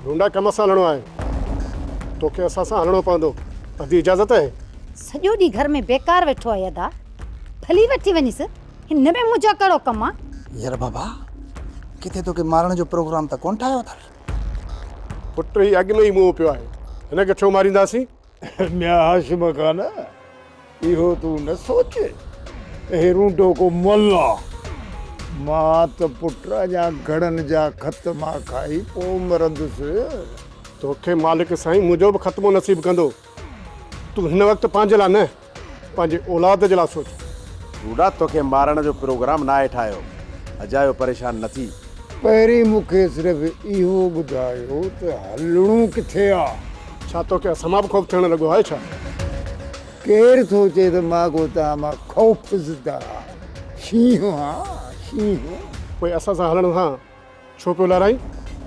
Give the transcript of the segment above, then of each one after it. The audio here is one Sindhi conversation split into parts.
رونڊا ڪم سان هلڻو آهي. توکي اسان سان هلڻو پوندو. ادي اجازت آهي؟ سڄو ڏينهن گهر ۾ بيڪار ويٺو آهي ادا. ڀلي وٺي وڃيس. هن ۾ منهنجو ڪهڙو ڪم آ؟ يار بابا ڪٿي توکي مارڻ جو پروگرام ته ڪونه ٺاهيو اٿن؟ پٽ هي اڳ ۾ ئي موئو پيو آهي. هن کي ڇو مارينداسين؟ ميان هاشم خان اهو تون نه سوچ ته هي رونڊو ڪو مئل آ. مان ته پٽ اڃا گهڙن جا ختما کائي پوء مرندس. توکي مالڪ سائين منهنجو به ختمو نصيب ڪندو. تون هن وقت پنهنجي لاء نه پنهنجي اولاد جي لاء سوچ. روڊا توکي مارڻ جو پروگرام ناهي ٺاهيو. اجايو پريشان نه ٿي. پهرين مون کي صرف اهو ٻڌايو ته هلڻو ڪٿي آ؟ ڇا توکي اسان مان به خوف ٿيڻ لڳو آهي ڇا؟ ڪير ٿو چئي ته مان ڪو توهان مان خوفزده شينهن آهيان، شينهن. پوء اسان سان هلڻ کان ڇو پيو لارائين؟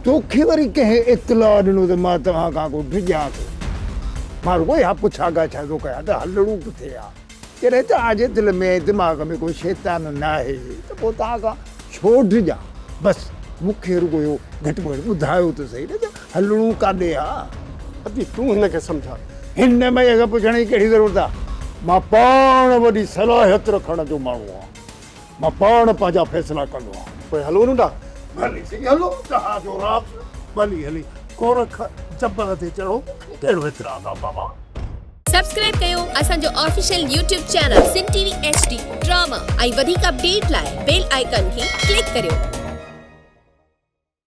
توکي وري ڪنهن اطلاع ڏنو ته مان توهان کان ڪو ڊڄان ٿو؟ مان رڳو اها پڇا ڳاڇا ٿو ڪيان ته هلڻو ڪٿي آ؟ جڏهن توهان جي دل ۾ ۽ دماغ ۾ ڪو شيطان ناهي ته پوء توهان کان ڇو ڊڄان؟ بس مون کي رڳو اهو گهٽ ۾ گهٽ ٻڌايو ته سهي نه ته هلڻو ڪاڏي آ؟ ادي تون هن کي سمجهاء. هن مئي کان پڇڻ جي ڪهڙي ضرورت آ؟ مان پاڻ وڏي صلاحيت رکڻ جو ماڻهو آهيان. مان پاڻ پنهنجا فيصلا ڪندو آهيان. پوء هلون ننڍا؟ ڀلي سائين هلو، توهان جو راز. ڀلي هلي گورک جبل تي چڙهو، مون کي ڪهڙو اعتراض آ بابا. سبسڪرائب ڪيو اسان جو official YouTube channel Sindh T V H D drama ۽ وڌيڪ اپڊيٽ لاء بيل آئيڪان کي ڪلڪ ڪريو.